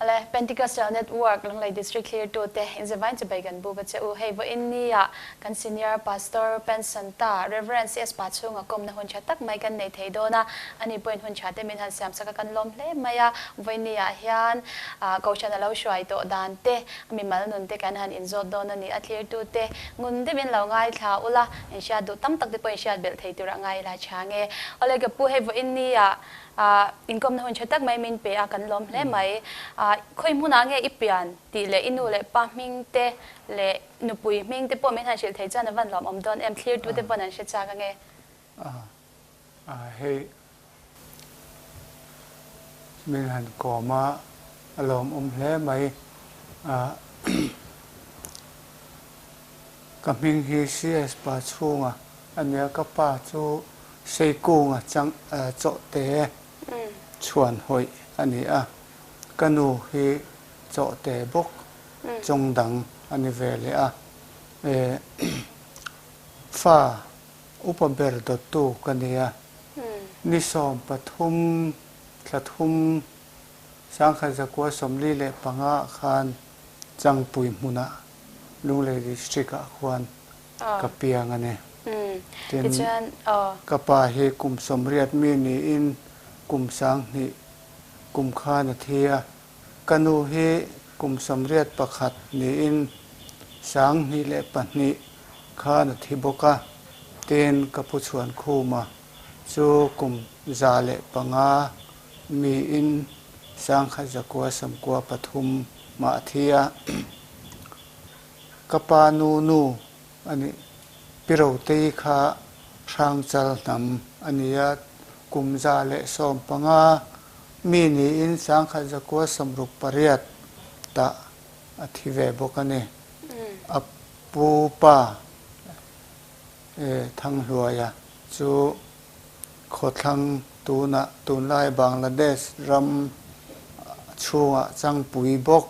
Awle, Pentecostal Network Lunglei District thlirtute inzavain chibai kan buk a che u. Hei vawiin nia kan Senior Pastor Pension ta Rev. CS Pachhunga kawmna hun tha tak mai kan nei thei dawn a, ani pawhin hun tha te min han siam sak a kan lawm hle mai a. Vawiin nia hian Kohhran a lo hruai tawh dan te, a mimal nun te kan han inzawt dawn a ni. A thlirtute ngun deuhin lo ngaithla ula, inhriat duh tam tak te pawh inhriat belh thei tur a ngai ila chang e. Awle ka pu hei vawiin nia Inkawmna hun tha tak mai min pe a, kan lawm hle mai. Khawi hmunah nge i pian tih leh i nu leh pa hming te leh nupui hming te pawh min han hrilh thei chuan a van lawmawm dawn em? Thlirtu te pawn an hre chak ange. Hei min han kawm a, a lawmawm hle mai. Ka hming hi CS Pachhunga a nia, ka pa chu Seikunga chang chawhte chhuan hawih a ni a, ka nu hi chawhte bawk chawng dang a ni ve leh a. Fa upa ber dawttu ka ni a, ni 13 thla thum 1945 ah khan Changpui hmunah Lunglei District ah khuan ka piang a ni. Tin, ka pa hi kum 80 mi niin kum 2000 kum khan a thi a. Ka nu hi kum 81 niin 2002 khan a thi bawk a. Tin, ka pu chhuan khuma chu kum 105 miin 1993 mah a thi a. Ka pa nu nu a nih. Pi Rotei kha Hrangchal hnam a ni a, kum 115 mi niin 1968 tah a thi ve bawk a ni. A pu pa Thanghluaia chu khawthlang tunah tunlai Bangladesh ram chhungah changpui bawk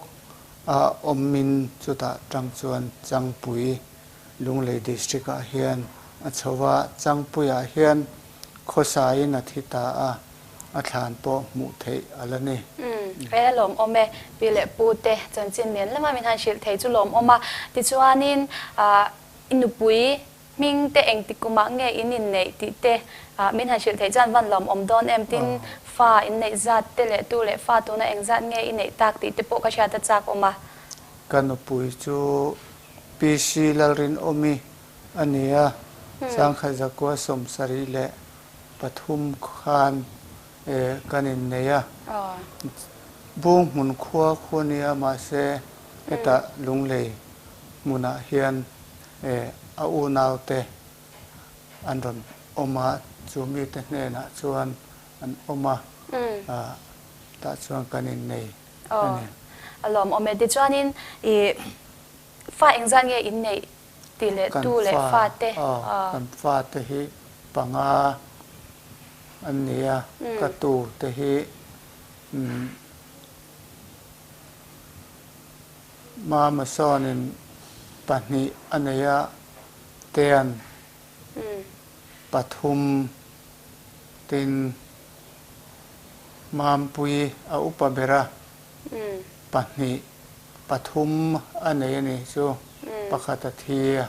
a awmin chutah tang chuan Changpui Lunglei District ah hian a chho a, Changpuiah hian khawsaiin a thi ta a, a thlan pawh hmuh theih a la ni. Umm, e lawmawm e, pi leh pu te chanchin nen lama min han hrilh thei chu lawmawm a, tichuanin i nupui Hming te engti kumah nge in inneih tih te min han hrilh theih chuan van lawmawm dawn em? Tin, fa inneih zat te leh tu leh fa tuna engzat nge i neih tak tih te pawh ka hriat a chak awm a. Ka nupui chu PC Lalrinawmi a ni a, 1973 khan kan innei a. Bung hmun khua khu a nia mahse hetah Lunglei hmunah hian a unaute an rawn awm a, chu mite hnenah chuan an awm a, tah chuan kan innei a ni. A lawmawm e. Tichuanin i fa engzat nge inneih tih leh tu leh fate? Kan fate hi panga an ni a, ka tu te hi Mama sawnin pahnih a nei a, Tean pathum tin Mampui a upa ber a, pahnih pathum a nei a nih chu, pakhat a thi a,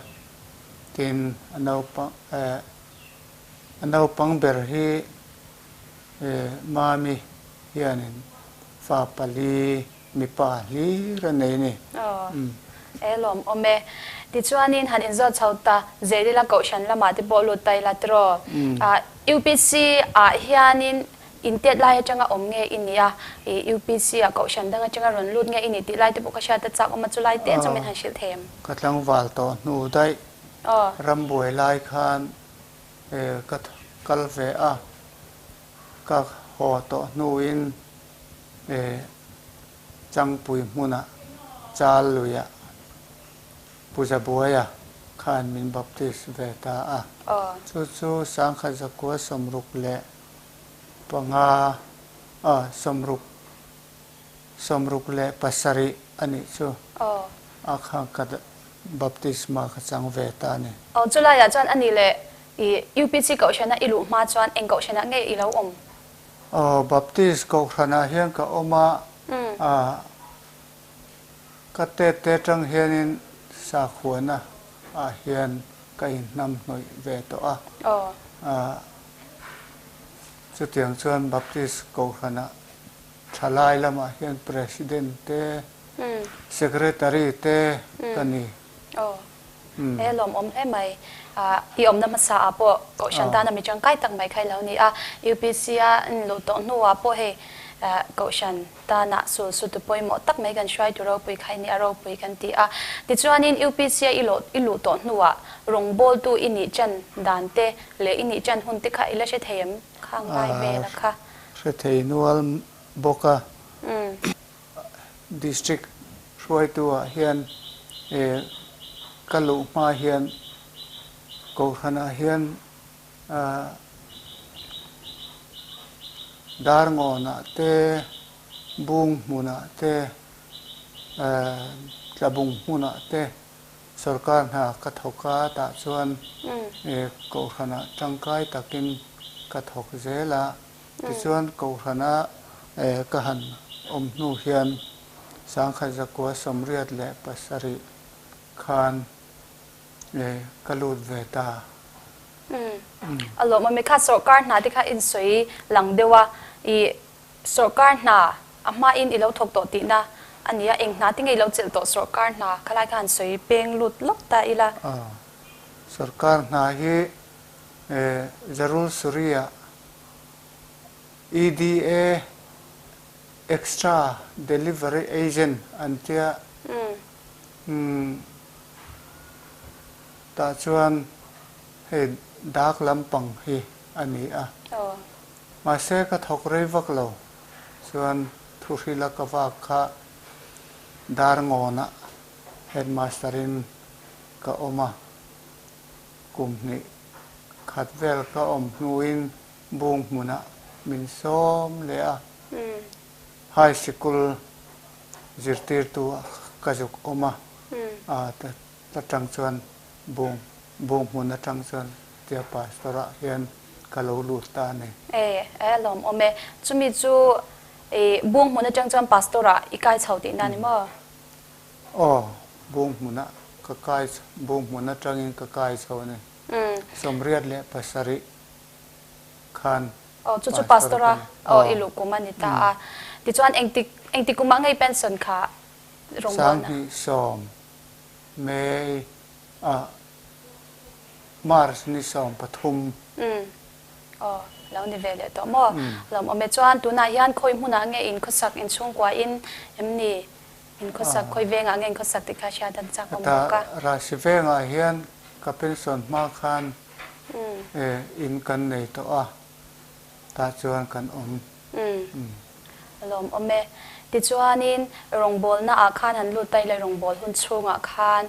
tin a naupang a naupang ber hi Mami hianin fa pali Mipa hlir a nei ni. Aw, e lawmawm e. Tichuanin han inzawt chho ta zel ila Kohhran lamah te pawh lut ta ila tiraw. UPC ah hianin intet lai atanga awm nge i nih a, UPC ah Kohhran dang atanga rawn lut nge i nih tih lai te pawh ka hriat a chak awm a, chulai te chu min han hrilh thei em? Ka tlangval tawh hnu daih rambuai lai khan ka kal ve a, ka haw tawh hnuin E Changpui hmunah Chal luiah Pu Zabuaia khan min baptist ve ta a. Chu chu 1965 a sawmruk 67 a nih chu a khan ka baptisma ka chang ve ta a ni. Aw chulaiah chuan a nih leh i UPC Kohhrana i luh hma chuan eng Kohhranah nge i lo awm? Aw, Baptist Kohhranah hian ka awm a, Ka tet te atang hianin sakhuana ah hian ka inhnamhnawih ve tawh a. Chutiang chuan Baptist Kohhranah thalai lamah hian President te, Secretary te ka ni. E lawmawm hle mai. I awmna hmasa ah pawh Kohhran tana mi tangkai tak mai kha i lo ni a. UPC a luh tawh hnuah pawh hei Kohhran tana sul sutu pawimawh tak mai kan hruaitu ropui kha i ni a, ropui kan ti a. Tichuanin UPC a i luh tawh hnuah rawngbawltu i nih chan dan te leh i nih chan hun te kha i la hre thei em? Khang lai vela kha. Hre thei nual bawk a. District hruaitu ah hian ka luh hma hian Kohhran ah hian Darngawn ah te, Bung hmun ah te, Tlabung hmun ah te sorkar hna ka thawk a, tah chuan Kohhran ah tangkai takin ka thawk zel a. Tichuan Kohhrana ka han awm hnu hian Sangkhat Zakua 87 khan ka lut ve ta. A lawmawm e kha sawrkar hna te kha insawi lang deuh a, i sawrkar hna a hmain i lo thawk tawh tihna a ni a, eng hna te nge i lo chelh tawh sawrkar hna khalai kha han sawi peng lut lawk ta ila. Sawrkar hna hi Zarul Suri-ah EDA, Extra Delivery Agent, an tia. Tah chuan hei dak lampang hi a ni a. Mahse ka thawk rei vak lo chuan thuhrila ka vak kha Darngawnah headmaster-in ka awm a. Kum hnih khat vel ka awm hnuin bung hmunah min sawm leh a, high sikul zirtirtu ah ka zuk awm a, ta tang chuan bung bung hmun atang chuan tia pastor ah hian ka lo lut ta a ni. E, e lawm awm e. Chumi chu i bung hmun atang chuan pastor ah i kai chho tihna ni maw? Aw, bung hmunah ka kai bung hmun atangin ka kai chho a ni. 87 khan Aw, chu chu pastor a aw i luh kum a ni ta a. Tichuan engtik engtik kumah ngei pension kha rawngbawlna? 2010 May ah March ni 13. Aw, lo ni ve leh tawh maw? Lawmawm e. Chuan tunah hian khawi hmunah nge in khawsak inchhungkua in em ni? In khawsak khawi vengah nge in khawsak tih kha hriat an chak awm bawk a. Heta Rahsi vengah hian ka pension hma khan in kan nei tawh a, tah chuan kan awm. A lawm awm e. Tichuanin rawngbawlna ah khan han lut ta ila rawngbâwl hun chhungah khan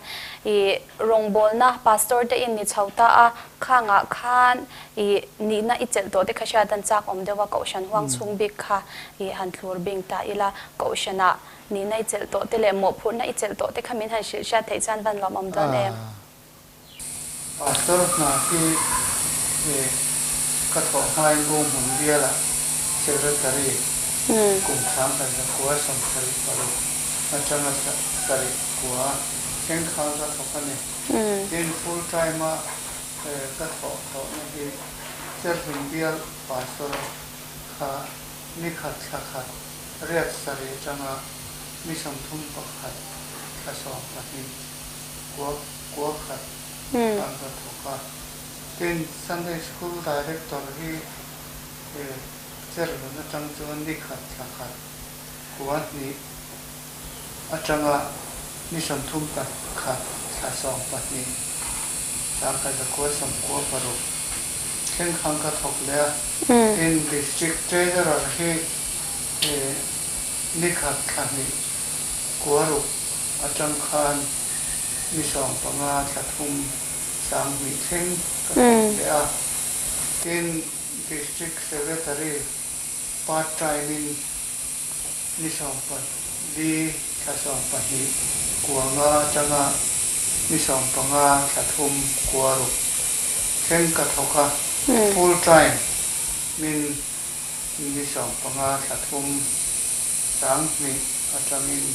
i rawngbawlna pastor te in ni chho ta a, khangah khan i nihna i chelh tawh te kha hriat an chak awm deuh a, kohhran huang chhung bik kha i han thlur bing ta ila kohhranah Nihna i chelh tawh te leh mawhphurhna i chelh tawh te kha min han hrilh hriat theih chuan van lawmawm dawn em? Pastor hna hi ka thawh hmain Bung hmun bialah Secretary kum 1976 atanga sarih kua thleng khan ka thawk a ni. Tin, full time a ka thawh tawhna hi Cherhlun bial Pastor kha ni khat thla khat riat sarih atanga ni 31 thla 12 kua kua khat an ka thawk a. Tin, Sunday School Director hi Cherhlun atang chuan ni khat thla khat kua hnih atanga ni 31 thla 12 1996 thleng khan ka thawk leh a. Tin, District Treasurer hi ni khat thla hnih kua ruk atang khan ni 15 thla thum 2000 thleng ka thawk leh a. Tin, District Secretary part time in ni 14 thla 12 kua nga atanga ni 15 thla thum kua ruk thleng ka thawk a, full time min ni 15 thla thum 2000 atangin.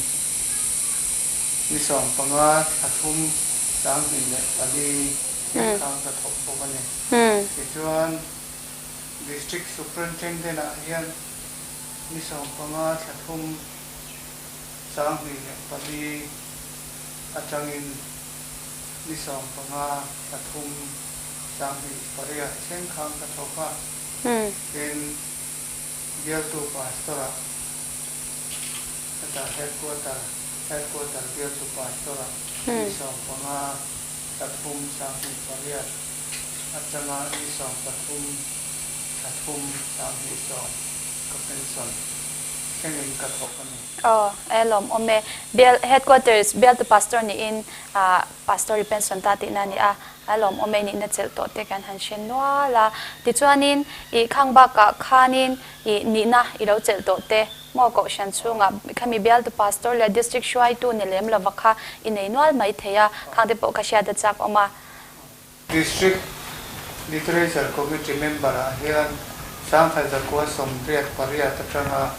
Ni 15 thla thum 2004 thleng khan ka thawk bawk a ni. Tichuan District Superintendent ah hian ni 15 thla thum 2004 atangin ni 15 thla thum 2008 thleng khan ka thawk a. Tin, bialtu Pastor ah Heta Headquarter, Headquarter bialtu Pastor-ah ni 15 thla thum 2008 atanga ni 13 thla thum 2010 ka pension thlengin ka thawk a ni. Aw, e lawmawm e. Bial, Headquarters bialtu Pastor niin Pastor i pension ta tihna a ni a, a lawmawm e nihna chelh tawh te kan han hre nual a. Tichuanin i khang bakah khanin i nihna i lo chelh tawh te maw kohhran chhungah khami bialtu pastor leh district hruaitu ni lem lova kha i nei nual mai thei a, khang te pawh kha hriat a chak awm a. District Literature Committee member ah hian 1988 atanga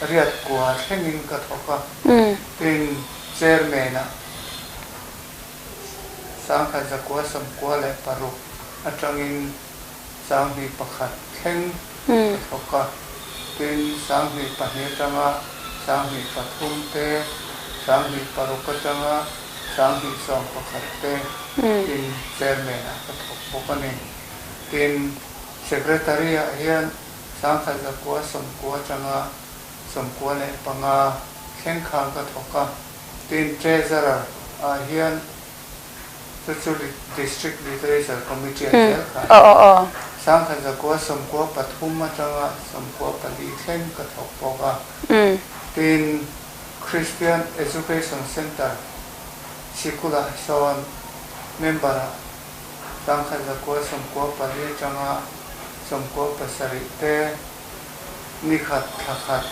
riat kua thlengin ka thawk a, tin Chairman ah 1996 atangin 2001 thleng ka thawk a, tin 2002 atanga 2003 te, 2006 atanga 2011 te tin Chairman ah ka thawk bawk a ni. Tin Secretary ah hian 1990 atanga 95 thleng khan ka thawk a, tin Treasurer ah hian chu chu District Literature Committee ah zel khan 1993 atanga 94 thleng ka thawk bawk a, tin Christian Education Centre sikulah sawn member ah 1994 atanga 97 te ni khat thla khat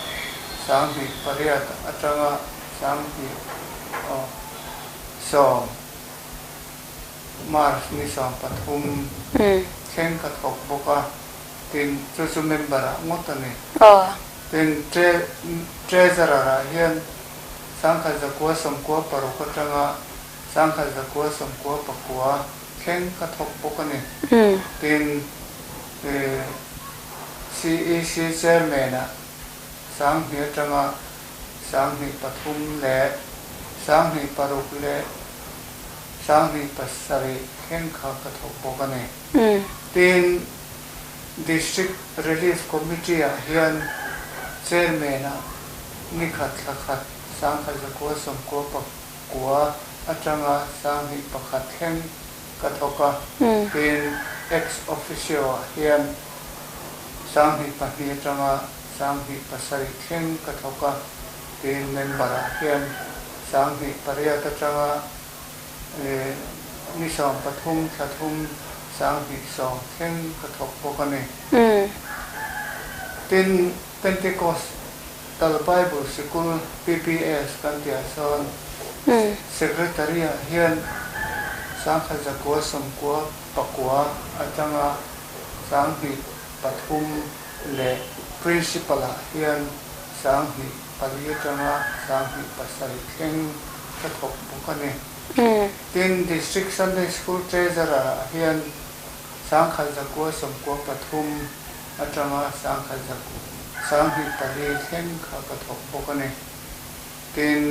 2008 atanga 2010 March ni 13 thleng ka thawk bawk a, tin chu chu member ah ngawt a ni. Tin Treasurer ah hian 1996 atanga 1999 thleng ka thawk bawk a ni. Tin CEC Chairman ah 2000 atanga 2003 leh 2006 leh 2007 thleng kha ka thawk bawk a ni. Tin, District Relief Committee ah hian Chairman ah ni khat thla khat 1999 atanga 2001 thleng ka thawk a. Tin, Ex Officio ah hian 2002 atanga 2007 thleng ka thawk a. Tin, member ah hian 2008 atanga ni 13 thla thum 2010 thleng ka thawk bawk a ni. Tin, Pentecostal Bible Sikul, PBS, kan tihah sawn Secretary ah hian 1999 atanga 2003 leh Principal ah hian 2004 atanga 2007 thleng ka thawk bawk a ni. Tin, District Sunday School Treasurer ah hian 1993 atanga 1994 thleng kha ka thawk bawk a ni. Tin,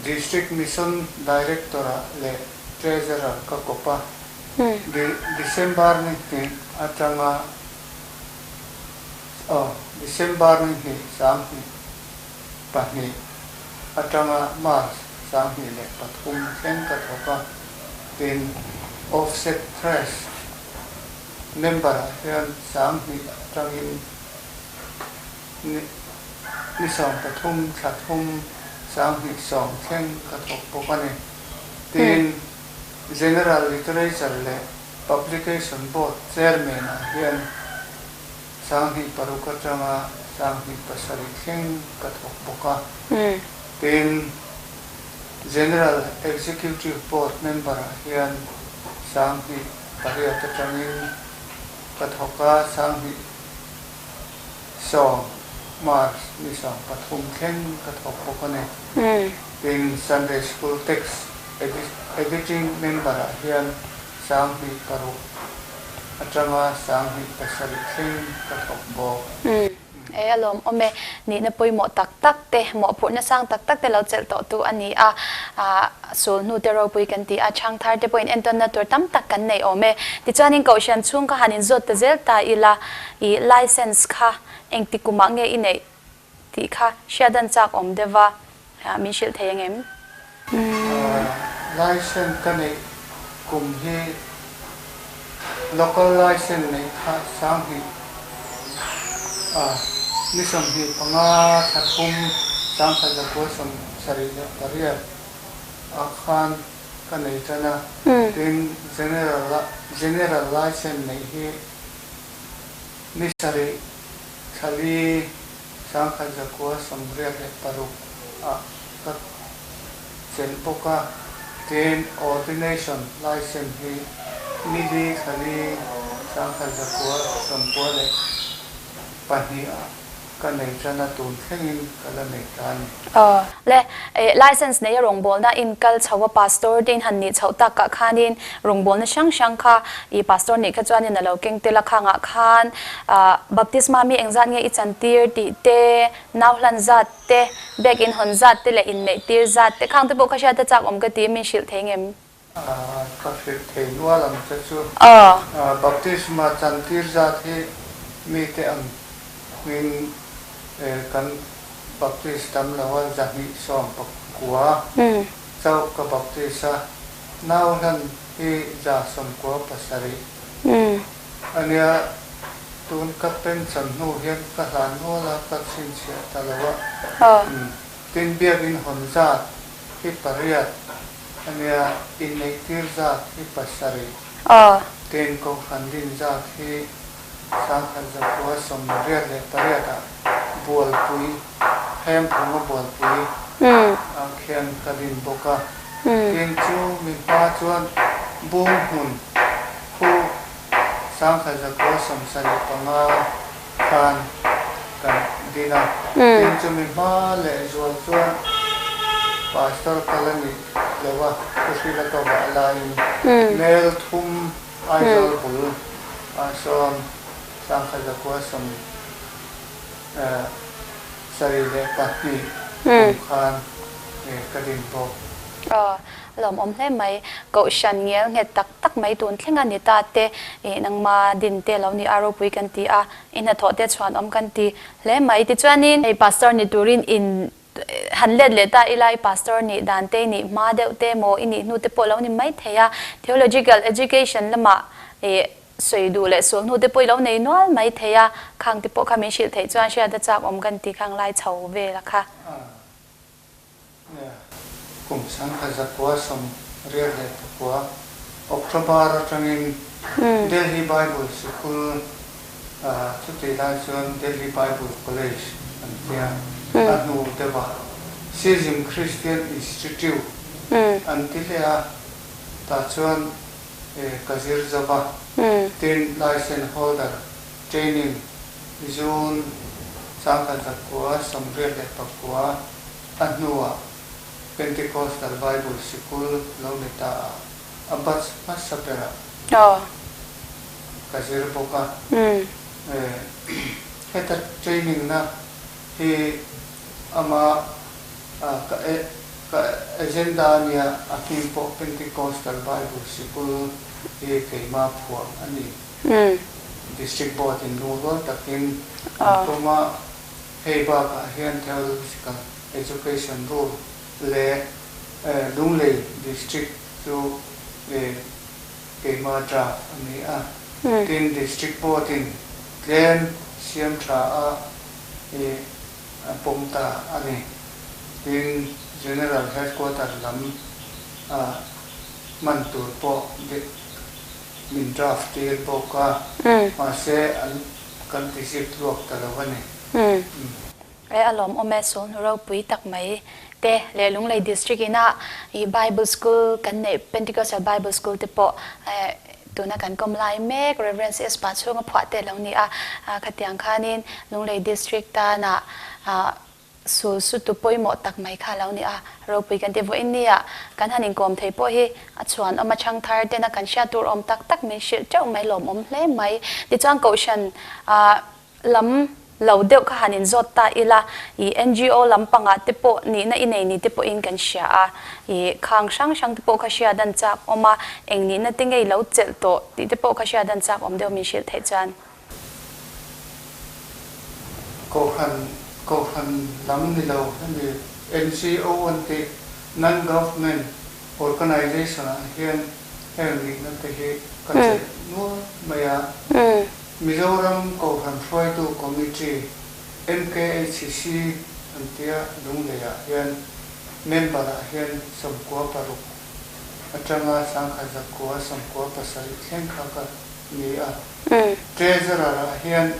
District Mission Director ah leh Treasurer ka kawp a. December ni hnih atanga aw December ni hnih 2002 atanga March 2003 thleng ka thawk a. Tin, Offset Press member ah hian 2000 atangin ni 13 thla thum 2010 thleng ka thawk bawk a ni. Tin, General Literature leh Publication Board Chairman ah hian 2006 atanga 2007 thleng ka thawk bawk a. Tin, General Executive Board member ah hian 2008 atangin ka thawk a, 2010 March ni 13 thleng ka thawk bawk a ni. Sunday School Text Editing member-ah hian 2006 atanga 2007 thleng ka thawk bawk. E a lawm awm e. Nihna pawimawh tak tak te, mawhphurhna sang tak tak te lo chelh tawh tu a ni a. Sul hnu te ropui kan ti a, chhang thar te pawhin entawnna tur tam tak kan nei awm e. Tichuanin Kohhran chhung kha han inzawt ta zel ta ila, i license kha engti kumah nge i neih tih kha hriat an chak awm deuh va, min hrilh thei ang em? License ka neih kum hi local license neih kha 2000 ni 25 thla thum 1978 ah khan ka nei tan a, tin general general license neih hi ni sarih thla li 1986 ah ka chelh bawk a, tin Ordination Licence hi ni li thla li 1992 ah ka nei tan a, tun thlengin ka la nei ta a ni. Aw le, Licence neia rawngbawlna in kal chho a Pastor te in han nih chhoh takah khanin rawngbawlna hrang hrang kha i Pastor nih kha chuanin a lo keng tel a, khangah khan Baptisma mi engzat nge i chantir tih te, nau hlan zat te, bag in hawn zat te leh inneih tir zat te khang te pawh kha hriat a chak awm ka ti, min hrilh thei ngem? Ka hrilh thei nual ang che chu. Baptisma chantir zat hi mite ang hming kan baptist tam lo a, 219 chauh ka baptist a, nau hlan hi 97 a nia. Tun ka pension hnu hian ka hlan nual a, ka chhinchhiah ta lo a. Tin, biakin hawn zat hi pariat a nia, inneihtir zat hi pasarih. Tin, kohhran din zat hi 1998 ah Bualpui, Hengphunga Bualpui ah khian ka din bawk a. Tin, chu mi hma chuan Bunghmun khu 1975 khan kan din a, tin chumi hma leh zual chuan Pastor ka la nih lo a, Thuhrila ka vah laiin Mel thum Aizawl bul ah sawn 1972 kum khan ka din bawk. Aw, lawmawm hle mai. Kohhran ngel nghet tak tak mai tun thleng a ni ta te, ih nangma din te lo ni a ropui kan ti a, i hnathawh te chhuan awm kan ti hle mai. Tichuanin hei pastor ni turin in han let leh ta ila i pastor nih dan te i nih hma deuh te maw i nih hnu te pawh lo ni mai thei a, theological education lamah ih sawi duh leh sul hnu te pawh i lo nei nual mai thei a, khang te pawh kha min hrilh theih chuan hriat a chak awm kan ti khang lai chho vel a kha. Nia, kum 1989 October atangin Delhi Bible Sikul chutih lai chuan Delhi Bible College an tia, a hnu deuhah Sism Christian Institute an ti leh a, tah chuan ka zir zo va, tin licence holder training June 1989. A hnuah Pentecostal Bible Sikul lo ni ta a, a batch hmasa berah ka zir bawk a. Heta training na hi ama ka ka agenda a nia, a hming pawh Pentecostal Bible Sikul hi keimah phuah a ni. District Board in lungrual takin an pawm a. Hei bakah hian Theological Education Rule leh Lunglei District chu keimah draft a ni a. Tin, District Board-in tlem siam tha a a pawm ta a ni. Tin, General Headquarter lam hman tur pawh min draft tir bawk a, mahse an Kan ti zip tluak ta lo a ni. Umm. E a lawmawm e, Sulhnu ropui tak mai te leh Lunglei District ina i Bible School kan neih Pentecostal Bible School te pawh tuna kan kawm lai mek Rev. CS Pachhunga phuah te lo ni a, khatiang khanin Lunglei District tana. Sul sutu pawimawh tak mai kha lo ni a, ropui kan ti vawiin nia, kan han inkawm thei pawh hi a chhuan awm a chhang thar tena kan hriat tur awm tak tak min hrilh teuh mai lawmawm hle mai. Tichuan Kohhran lam lo deuh kha han inzawt ta ila, i NGO lampangah te pawh nihna i nei ni te pawhin kan hria a, i khang hrang hrang te pawh kha hriat an chak awm a, eng nihna te ngei lo chelh tawh tih te pawh kha hriat an chak awm deuh min hrilh theih chuan. Kohhran Kohhran lam ni lo hemi NGO an tih Non-Government Organization ah hian heng nihna te hi ka chelh nual mai a. Mizoram Kohhran Hruaitu Committee, MKHC, an tia Lunglei ah hian member ah hian 96 atanga 1197 thleng kha ka ni a. Treasurer ah hian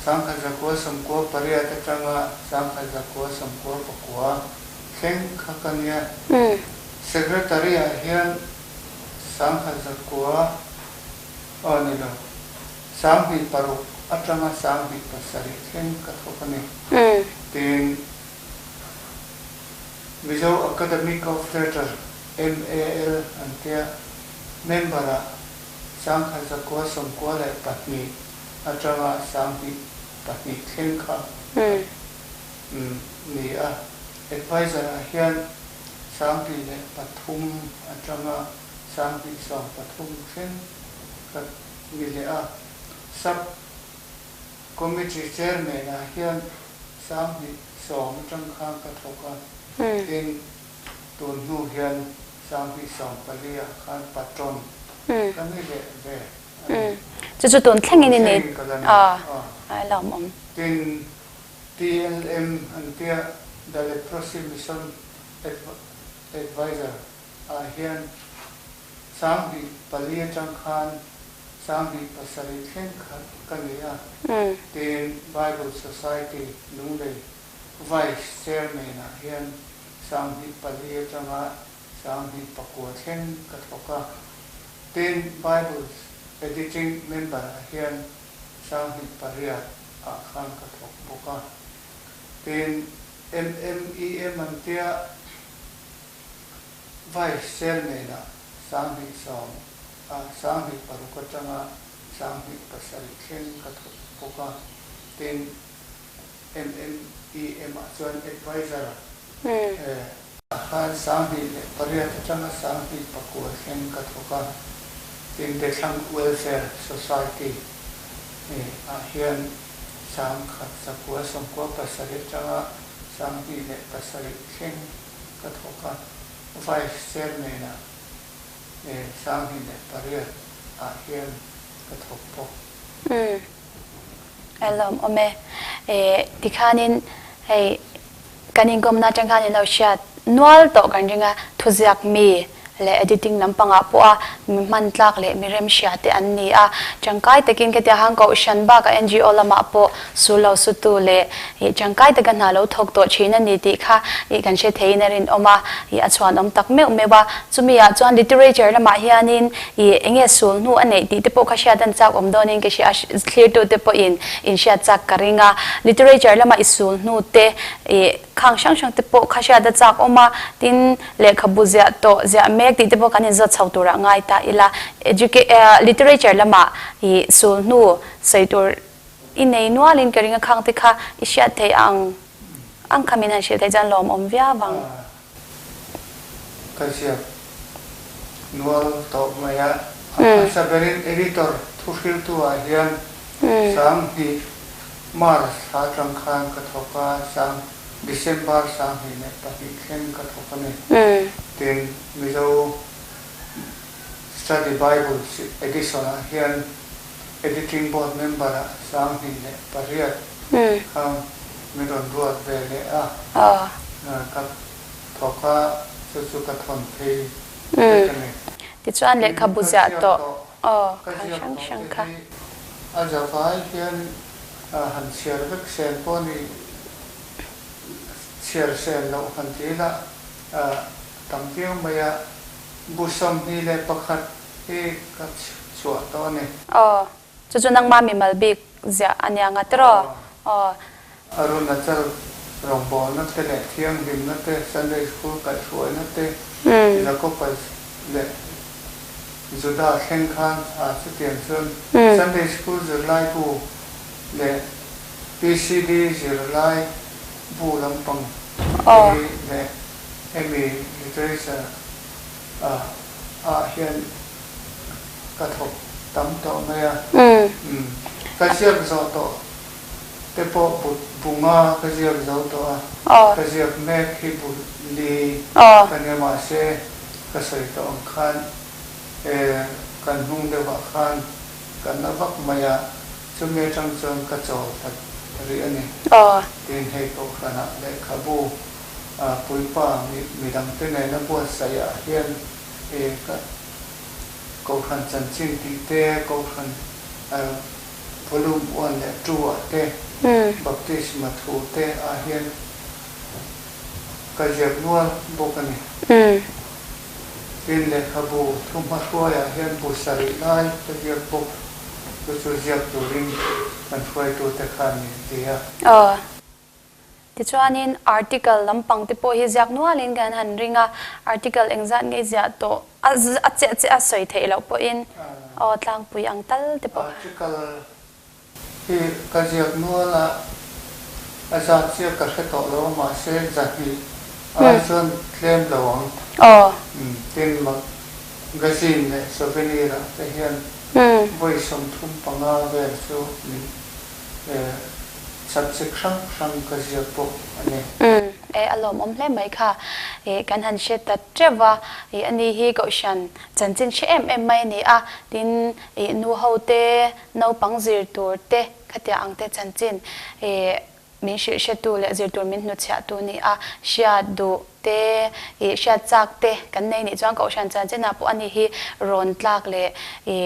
1998 atanga 1999 thleng kha ka nia. Secretary ah hian 1900 aw ni lo, 2006 atanga 2007 thleng ka thawk a ni. Tin, Mizo Academic of Letter, MAL, an tia, member ah 1992 atanga 2002 thleng kha ni a. Adviser ah hian 2003 atanga 2013 thleng ka ni leh a. Sub Committee Chairman ah hian 2010 atang khan ka thawk a. Tin, tun hnu hian 2014 ah khan patron ka ni leh ve a ni. Chu chu tun thlengin i ni a, a lawmawm. Tin, TLM an tia The Leprosy Mission Adviser ah hian 2004 atang khan 2007 thleng kha ka ni a. Tin, Bible Society Lunglei Vice Chairman ah hian 2004 atanga 2009 thleng ka thawk a. Tin, Bible Editing Member ah hian 2008 ah khan ka thawk bawk a. Tin, MMEM an tia Vice Chairman ah 2010 ah 2006 atanga 2007 thleng ka thawk bawk a. Tin, MMEM ah chuan Adviser ah khan 2008 atanga 2009 thleng ka thawk a, tin Bethlang Welfare Society ah hian 1997 atanga 2007 thleng ka thawk a, Vice Chairman ah 2008 ah hian ka thawk bawk. A lawmawm e. E, tikhanin hei kan inkawmna atang khan in lo hriat nual tawh kan ring a, thuziak mi leh editing lampangah pawh a mi hman tlak leh mi remhria te an ni a. Tangkai takin khetiang han kohhran bakah NGO lamah pawh sul lo sutu leh ih tangkai taka hna lo thawk tawh thin a ni tih kha ih kan hre theiin a rinawm a, ih a chhuanawm tak meuh meuh a. Chumi ah chuan literature lamah hianin Ih, enge sul hnu a neih tih te pawh kha hriat an chak awm dawnin ka hria a, thlirtu te pawhin in hriat chak ka ring a. Literature lama i sul hnu te, ih, khang hrang hrang te pawh kha hriat a chak awm a, tin, lehkhabu ziah tawh, ziah mek tih te pawh kan inzawt chho turah ngai ta ila. Literature lama ih sul hnu sawi tur i nei nualin ka ring a, khang te kha i hriat theih ang ang kha min han hrilh theih chuan lawmawm viau ang. Ka ziak nual tawh mai a, a hmasa berin editor thuhriltu ah hian 2000 March thla atang khan ka thawk a, sang December 2002 thleng ka thawk a ni. Tin, Mizo Study Bible Edition ah hian Editing Board member ah 2008 kha min rawn ruat ve leh a, ka thawk a, chu chu ka thawn phei vek a ni. Tichuan lehkhabu ziah tawh aw Ka ziak tawh te hi a zavai hian han chhiar vek sen pawh ni, chhiar sen loh han ti ila tam viau mai a, bu 21 hi ka chhuah tawh a ni. Aw, chu chu nangmah mimal bik ziah a nia nga tiraw? Aw. Arunachal. rawngbawlna te leh thianghlimna te, Sunday School kaihhruaina te, Jakoba leh Juda thleng khan a chutiang chuan Sunday School zirlai bu leh PCD zirlai bu lampang te hi leh hemi literature ah hian ka thawk tam tawh mai a. Ka ziak zawh tawh te pawh bu bu nga ka ziak zo tawh a, ka ziak mek hi bu li ka nia mahse ka sawi tawh ang khan kan hnung deuhah khan ka na vak mai a, chumi atang chuan ka chawl ta rih a ni. Tin hei kohhranah lehkhabu puipa midangte nena buatsaih ah hian ka kohhran chanchin tih te, kohhran Volume one leh two ah te, Baptisma thu te ah hian ka ziak nual bawk a ni. Tin, lehkhabu thu hmahruaiah hian bu sarih lai ka ziak bawk, chu chu ziak turin kan hruaitute khan min ti a. Tichuanin article lampang te pawh hi ziak nualin kan han ring a, article engzat nge ziah tawh a a chiah chiah a sawi theih loh pawhin aw tlangpui ang tal te pawh. Article hi ka ziak nual a, a zat chiah ka hre tawh lo a mahse zahnih ai chuan tlem lo ang. Tin magazine leh souvenir ah te hian vawi 35 vel chu min Subject hrang hrang ka ziak bawk a ni. Umm e a lawmawm hle mai kha e kan han hre ta teuh va e ani hi kohhran chanchin hre em em mai a ni a tin e nu ho te naupang zir tur te khatiang ang te chanchin e min hrilh hre tu leh zir tur min hnuchhiah tu ni a hriat duh te i hriat chak te kan nei nih chuan kohhran chanchinah pawh ani hi rawn tlak leh i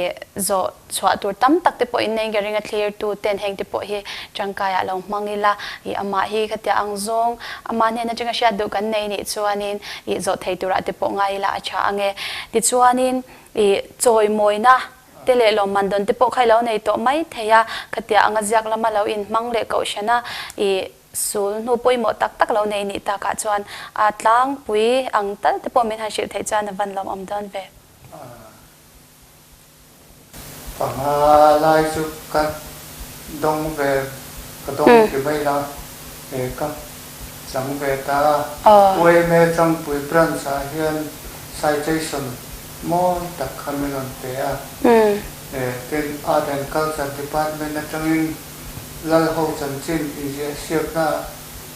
zawh chhuah tur tam tak te pawh in nei ka ring a thlir tu ten heng te pawh hi tangkai ah lo hmang ila i amah hi khatia ang zawng amah hnen atanga hriat duh kan nei nih chuanin i zawh thei turah te pawh ngai ila a tha ange tichuanin i chawimawina te leh lawmman dawn te pawh kha i lo nei tawh mai thei a khatia anga ziak lama lo inhmang leh kohhrana i Sul hnu pawimawh tak tak lo nei nih takah chuan a tlangpui ang tal te pawh min han hrilh theih chuan a van lawmawm dawn ve. Panga lai chu ka dawng ve, ka dawng ti mai la, he ka chang ve ta a. YMA Changpui Branch ah hian citation mawi tak kha min rawn pe a. Tin, Art and Culture Department atangin Lalho chanchin inziahsiakna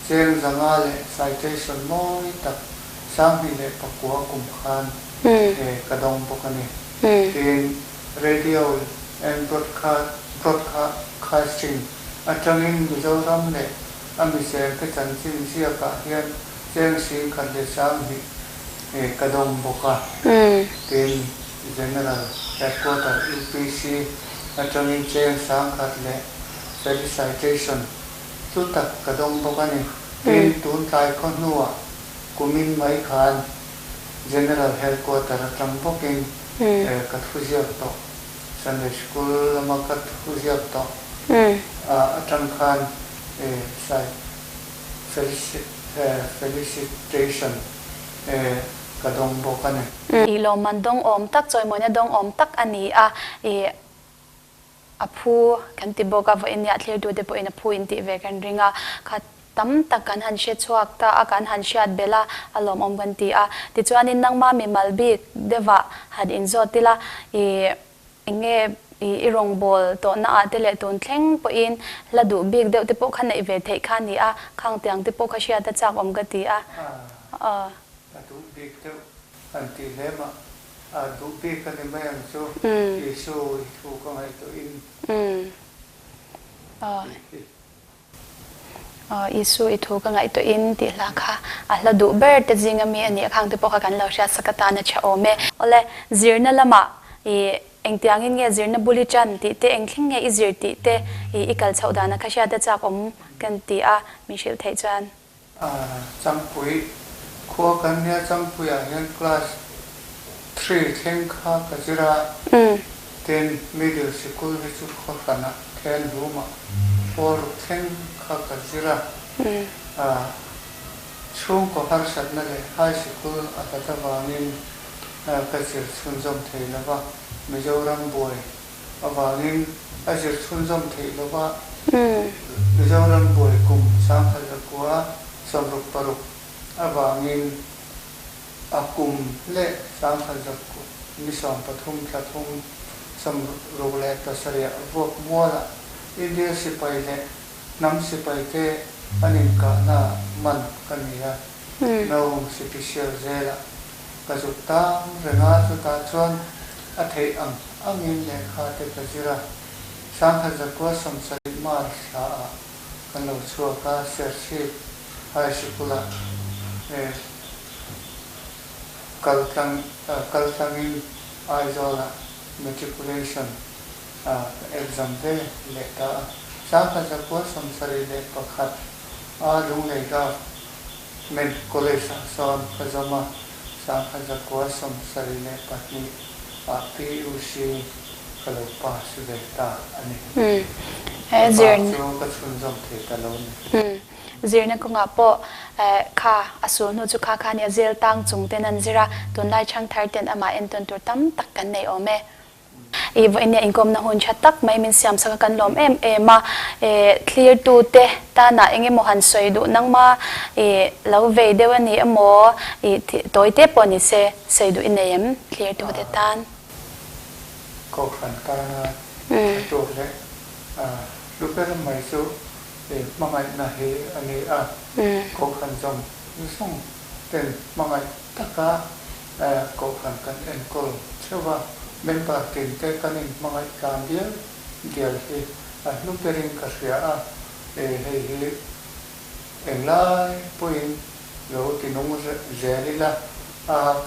cheng zanga leh citation mawi tak 2009 kum khan ka dawng bawk a ni. Tin, Radio and Broadcasting atangin Mizoram leh a michengte chanchin ziakah hian cheng 10,020 ka dawng bawk a. Tin, General Headquarter UPC atangin cheng 10,000 leh felicitation chu tak ka dawng bawk a ni. Tin, tun tlai khaw hnuah kumin mai khan General Headquarter atang bawkin ka thu ziak tawh, Sunday School lama ka thu ziak tawh atang khan felicitation ka dawng bawk a ni. I lawmman dawng awm tak, chawimawina dawng awm tak a ni a, i a phu kan ti bawk a, vawiin nia thlirtute pawhin a phu in tih ve kan ring a, kha tam tak kan han hre chhuak ta a, kan han hriat belh a, a lawmawm kan ti a. Tichuanin nangma mimal bik deuhah han inzawt ila, i Eng nge i i rawngbâwl tawhna ah te leh tûn thleng pawhin hla duh bik deuh te pawh kha neih ve theih kha a ni a, khang tiang te pawh kha hriat a châk awm ka ti a. Aw. A duh bik deuh an tih hle mah. A duh bik a ni mai ang chu, Isu i thu ka ngaihtuahin tih hi. Isu i thu ka ngaihtuahin tih hla kha a hla duh ber te zinga mi a nih a khang te pawh kha kan lo hriat sak atan a tha awm e. Awle, zirna lamah i engtiangin nge zirna bul i tan tih te, eng thleng nge i zir tih te i i kal chhoh dana kha hriat a chak awm kan ti a, min hrilh theih chuan. Changpui khua kan nia Changpuiah hian class three thleng kha ka zir a, tin middle sikul hi chu khaw hranah then rumah pawl ruk thleng kha ka zir a. Chhungkaw harsatna leh high sikul a hlat avangin ka zir chhunzawm thei lo va, Mizoram buai avangin a zir chhunzawm theih lo va, Mizoram buai kum 1960 avangin a kum leh 1913 thla thum 67 ah vuak mualah India sipai leh Hnam sipaite an inkahna man ka ni a, no sipisial zelah ka zuk tang reng a, chutah chuan a theih ang angin lehkha te ka zir a. 1970 March thlaah kan lo chhuak a, Serchhip High Sikul-ah kal tlang kal tlangin Aizawl-ah Matriculation a ka exam ve leh ta a. 1971 a Lunglei Government College ah sawn ka zawm a, 1972 ah PUC ka lo pass ve ta a ni. A bak chu ka chhunzawm thei ta lo ni. Zirna kawngah pawh kha a sul hnu chu kha kha nia zel tang chung ten an zir a, tunlai chhangthar ten amah entawn tur tam tak kan nei awm e. I vawinia inkawmna hun tha tak mai min siam sak a kan lawm em em a, thlirtute tanah eng emaw han sawi duh nangma i lo vei deuh a ni emaw i tawi te pawh ni se sawi duh i nei em thlirtute tan? Kohhran tana tha tur leh hlu ber mai chu hmangaihna hi a ni a, kohhran zawng zawng ten hmangaih taka Kohhran kan enkawl theuh a, member tinte kan inhmangaih tlan dial dial hi a hlu berin ka hria a, hei hi englai pawhin lo ti nung zel ila,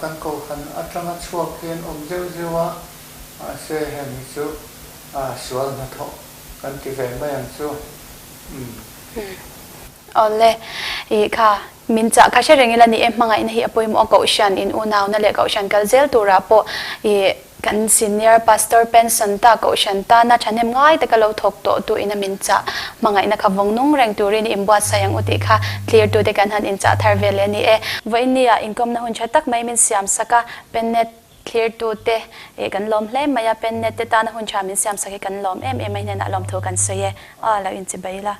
kan kohhran atanga chhuak hian awm zeuh zeuh a, mahse heng hi chu sual hnathawh kan ti ve mai ang chu. Awle, i kha, min chah kha hre reng ila ni e, hmangaihna hi a pawimawh a, Kohhran in unauna leh Kohhran kal zel turah pawh i kan Senior Pastor pension ta Kohhran tana thahnem ngai taka lo thawk tawh tu ina min chah hmangaihna kha vawng nung reng turin i inbuatsaih ang u tih kha clear tute kan han inchah thar ve leh a ni e. Vawiinnia inkawmna hun tha tak mai min siam sak a, Pennet Thlirtute i kan lawm hle mai a, Pennet te tana hun tha min siam sak hi kan lawm em em a, i hnenah lawmthu kan sawi e, aw lo inchibai ila.